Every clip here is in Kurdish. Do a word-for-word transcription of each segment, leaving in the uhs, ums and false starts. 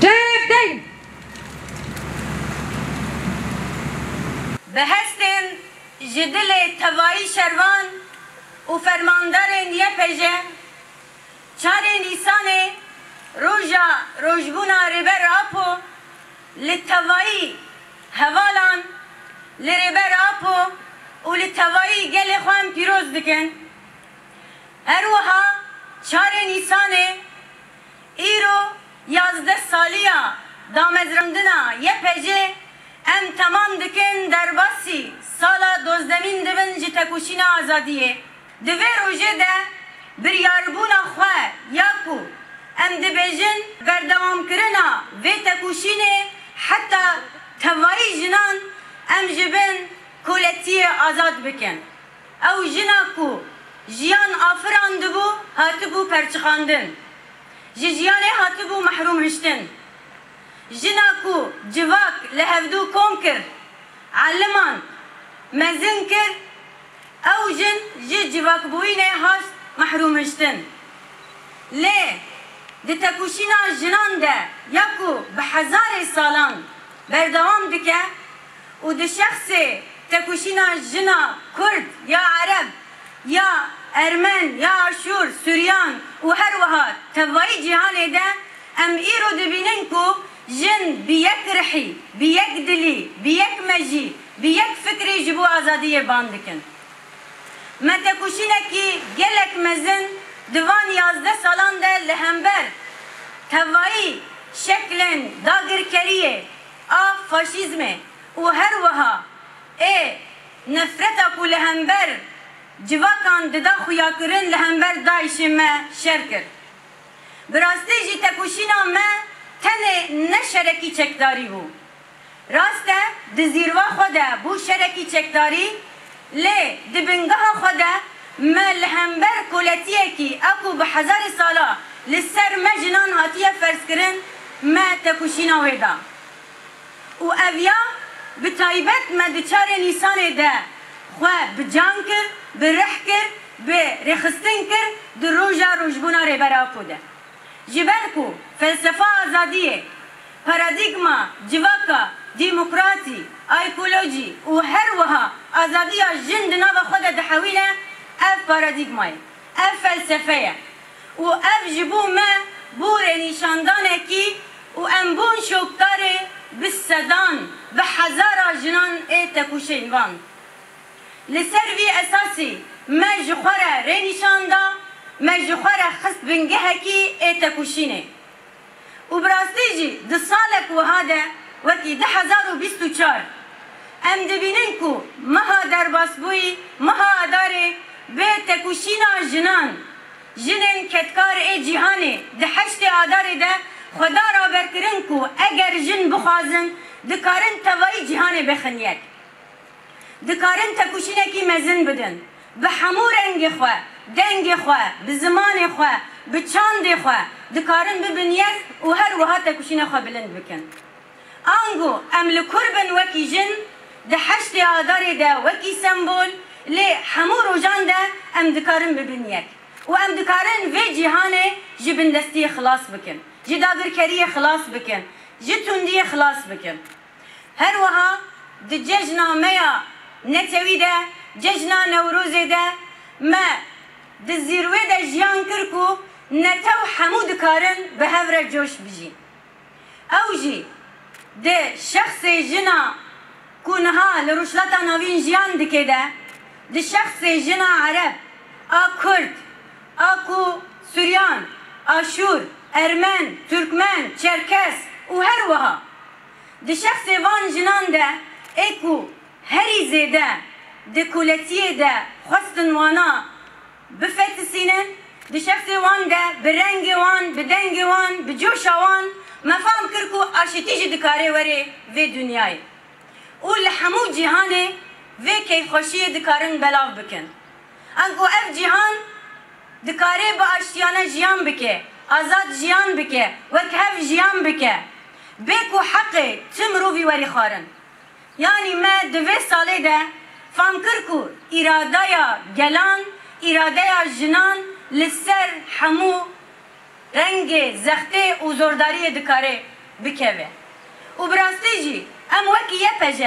Çêbdeyî. Bi hestên ji dilê tevayî şervan û fermandarên Y P J, çarê Nîsanê roja rojbûna Rêber Apo li tevayî hevalan, li Rêber Apo û li tevayî gelê xwe em pîroz dikin. Her wiha çarê Nîsanê îro yazdeh saliya damezrandina Y P J em temam dikin, derbasî sala dozdemîn dibin ji tekoşîna azadiyê. Di vê rojê de biryarbûna xwe ya ku em dibêjin berdewamkirina vê tekoşînê heta tevayî jinan em ji bin koletiyê azad bikin. Ew jina ku jiyan afirandibû, hatibû perçixandin. Ji jiyanê hatibû mehrûmhiştin. Jina ku civak li hevdû kom kir, eliman mezin kir, ew jin ji civakbûyînê hat mehrûmhiştin. Lê di tekoşîna jinan de ya ku bi hezarê salan berdewam dike û di şexsê tekoşîna jina Kurd ya Ereb ya Ermen ya Aşûr, Suryan û her wiha tevayî cîhanê de em îro dibînin ku jin bi yek rihî, bi yek dilî, bi yek mejî, bi yek fikrî ji bo azadiyê ban dikin. Me tekoşînekî gelek mezin di van yazdeh salan de li hember tevayî şeklên dagirkeriyê a faşîzmê û her wiha ê nefreta ku li hember civakan dida xuyakirin li hember DAIŞê me şer kir. Bi rastî jî tekoşîna me tenê ne şerekî çekdarî bû. Rast e, di zîrva xwe de bû şerekî çekdarî, lê di bingeha xwe de me li hember koletiyekî a ku bi hezarê sala li ser me jinan hatiye ferzkirin, me tekoşîna wê da. Û ev ya bi taybet me di çarê Nîsanê de xwe bi can kir, bi rih kir, bi rêxistin kir di roja rojbûna Rêber Apo de. Ji ber ku felsefa azadiyê, paradîgma civaka demokratî, ekolojî û her wiha azadiya jin di nava xwe de dihewîne, ev paradîgmayê, ev felsefe ye. Û ev ji bo me bû rênîşandanekî û em bûn şokdarê bi sedan, bi hezara jinan ê tekoşên van. Li ser vî esasî me ji xwe re rênîşan da, me ji xwe re xist bingehekî ê tekoşînê. Û bi rastî jî di salek wiha de, wekî du hezar û bîst û çar, em dibînin ku meha derbasbûyî, meha Adarê, bi tekoşîna jinan, jinên kedkar ê cîhanê di heştê Adarê de xwe da raberkirin ku eger jin bixwazin, dikarin tevayî cîhanê bixin yek. Dikarin tekoşînekî mezin bidin. Bi hemû rengê xwe, dengê xwe, bi zimanê xwe, bi çandê xwe dikarin bibin yek û her wiha tekoşîna xwe bilind bikin. Ango em li kur bin wekî jin, di heştê Adarê de wekî sembol, lê hemû rojan de em dikarin bibin yek. Û em dikarin vê cîhanê ji bindestiyê xilas bikin, ji dagirkeriyê xilas bikin, ji tundiyê xilas bikin. Her wiha di cejna me ya netewî de, cejna Newrozê de me di zîrwê de jiyan kir ku netew hemû dikarin bi hev re coş bijîn. Ew jî di şexsê jina ku niha li Rojhilata Navîn jiyan dike de, di şexsê jina Ereb, a Kurd, a ku Suryan, Aşûr, Ermen, Turkmen, Çerkes û her wiha. Di şexsê van jinan de ê ku herî zêde di koletiyê de xwestin wana bifetisînin, di şexsê wan de bi rengê wan, bi dengê wan, bi coşa wan me fam kir ku aşitî jî dikare were vê dinyayê. Û li hemû cîhanê vê keyfxweşiyê dikarin belav bikin. Ango ev cîhan dikare bi aştiyane jiyan bike, azad jiyan bike, wekhev jiyan bike, bê ku heqê ti mirovî werî xwarin. Yanî me di vê salê de fam kir ku îradeya gelan, îradeya jinan li ser hemû rengê zextê û zordariyê dikare bikeve. Û bi rastî jî em wekî Y P J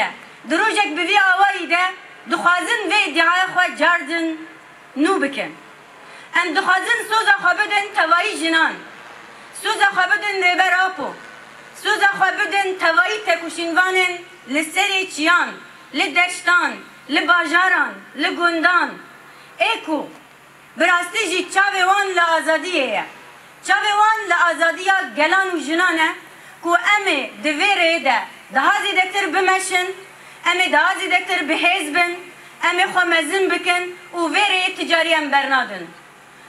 di rojek bi vî awayî de dixwazin vê îdiaya xwe car din nû bikin. Em dixwazin soza xwe bidin tevayî jinan, soza xwe bidin Rêber Apo, soza xwe bidin tevayî tekoşînvanên li serê çiyan, li deştan, li bajaran, li gundan. Ê ku bi rastî jî çavê wan li azadiyê ye. Çavê wan li azadiya gelan û jinan e ku em ê di vê rêyê de daha zêdetir bimeşin, em ê daha zêdetir bi hêz bin, em ê xwe mezin bikin û vê rêyê ti carî em bernadin.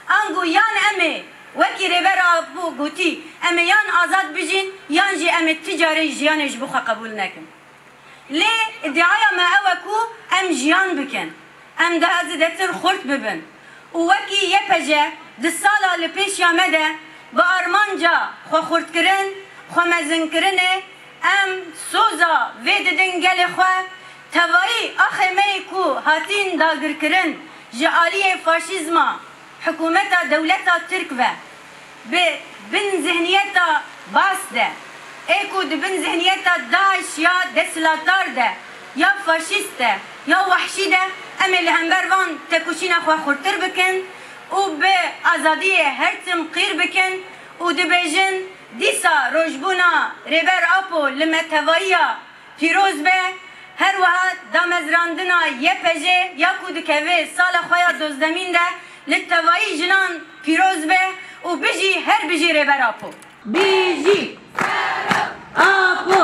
Ango yan em ê, wekî Rêber Apo gotî, em ê yan azad bijîn, yan jî em ê ti carê jiyanê ji bo xwe qebûl nekin. Lê îdiaya me ew e ku em jiyan bikin, em daha zêdetir xurt bibin û wekî Y P J di sala li pêşiya me de bi armanca xwe xurtkirin, xwe mezinkirinê, em soza vê didin gelê xwe, tevayî axê me yê ku hatîn dagirkirin ji aliyê faşîzma hikûmeta dewleta Tirk ve, bi bin zihniyeta Baas de, ê ku di bin zihniyeta DAIŞ ya desthilatdar de, ya faşîst de, ya wehşî de, em ê li hember van tekoşîna xwe xurtir bikin û bi azadiyê her tim qîr bikin û dibêjin, dîsa rojbûna Rêber Apo li me tevayiya pîroz be, her wiha damezrandina Y P J ya ku dikeve sala xwe ya dozdemîn de li tevayî jinan pîroz be û bijî her bijî Rêber Apo. Bijî Apo!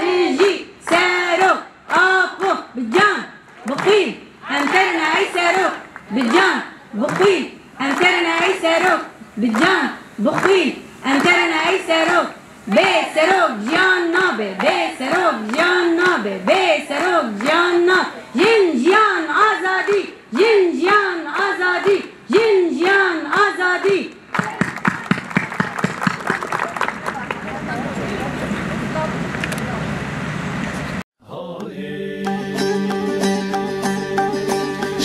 Bijî Serok Apo! Bi can, bi xwîn, em terin ey Serok! Bi can, bi xwîn, em terin ey Serok! Bi can, bi xwîn, em terin ey Serok! Bê serok jiyan nabe, bê serok jiyan nabe, bê serok jiyan na. Jin, jiyan, azadî, jin, jiyan, azadî, jin, jiyan, azadî.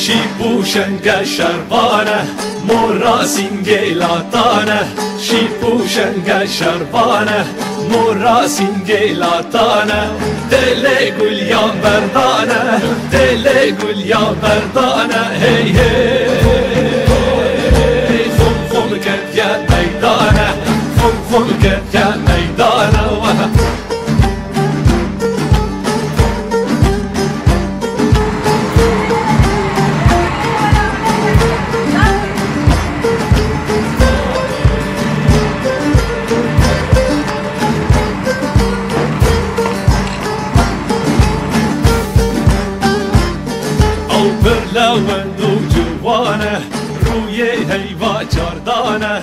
Şîp û şenge şervan e, mora sîngê latan e. Şîp û şenge şervan e, mora sîngê latan e. Dilê guliyan berdan e, dilê guliyan berdan e. Hey, hey, xum, xum ketiye meydan e, xum, xum ketiye meydan e. Ew pir lewend û ciwan e, rûyê heyva cardan e.